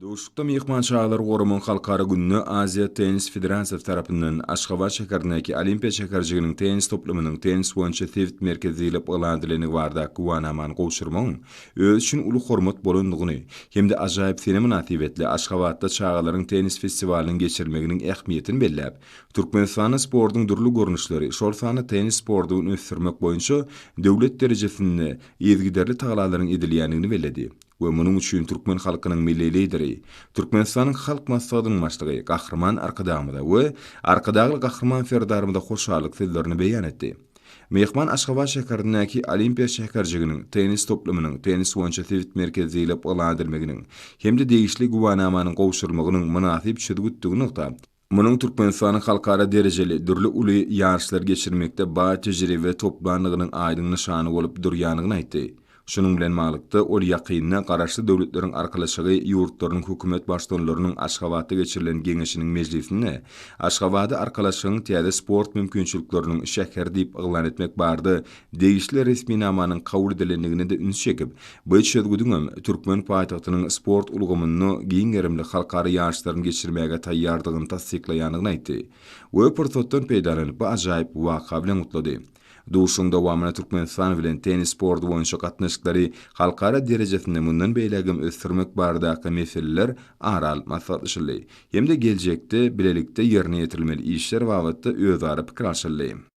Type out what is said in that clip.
Duşuşykda myhman çagalary goramagyň halkara gününe Aziýa tennis federasiýasy tarapyndan Aşgabat şäherindäki Olimpiýa şäherjiginiň tennis toplumynyň tennis boýunça sebit merkezi diýlip yglan edilendigi baradaky güwänamany gowşurmagyň özi üçin uly hormat bolandygyny hem-de ajaýyp sene mynasybetli Aşgabatda çagalaryň tennis festiwalynyň geçirilmeginiň ähmiýetini belläp, Türkmenistanda sportuň dürli görnüşleri, şol sanda tennis sportuny ösdürmek boýunça döwlet derejesinde yzygiderli tagalalaryň edilýändigini belledi we munuň üçin türkmen halkynyň Milli Lideri, Türkmenistanyň Halk Maslahatynyň Başlygy Gahryman Arkadagymyza we Arkadagly Gahryman Serdarymyza hoşallyk sözlerini beýan etdi. Myhman Aşgabat şäherindäki Olimpiýa şäherjiginiň tennis toplumynyň tennis boýunça sebit merkezi diýlip yglan edilmeginiň hem-de degişli güwänamanyň gowşurylmagynyň mynasyp çözgütdigini nygtap, Munuň Türkmenistanyň halkara derejeli dürli uly ýaryşlary geçirmekde baý tejribe toplandygynyň aýdyň nyşany bolup durýandygyny aýtdy. Şunuň bilen baglylykda, ol ýakynda Garaşsyz Döwletleriň Arkalaşygy ýurtlarynyň hökümet Baştutanlarynyň Aşgabatda geçirilen Geňeşiniň mejlisinde Aşgabady Arkalaşygyň täze sport mümkinçilikleriniň şäheri diýip yglan etmek barada degişli resminamanyň kabul edilendigine-de üns çekip, bu çözgüdiňem türkmen paýtagtynyň sport ulgamynda giň gerimli halkara ýaryşlaryny geçirmäge taýýardygyny tassyklaýandygyny aýtdy we pursatdan peýdalanyp, bu ajaýyp waka bilen gutlady. Duşuşygyň dowamynda Türkmenistan bilen tennis sporty boýunça gatnaşyklary halkara derejesinde mundan beýlägem ösdürmek baradaky meseleler ara alyp maslahatlaşyldy hem-de geljekde bilelikde ýerine ýetirilmeli işler babatda özara pikir alşyldy.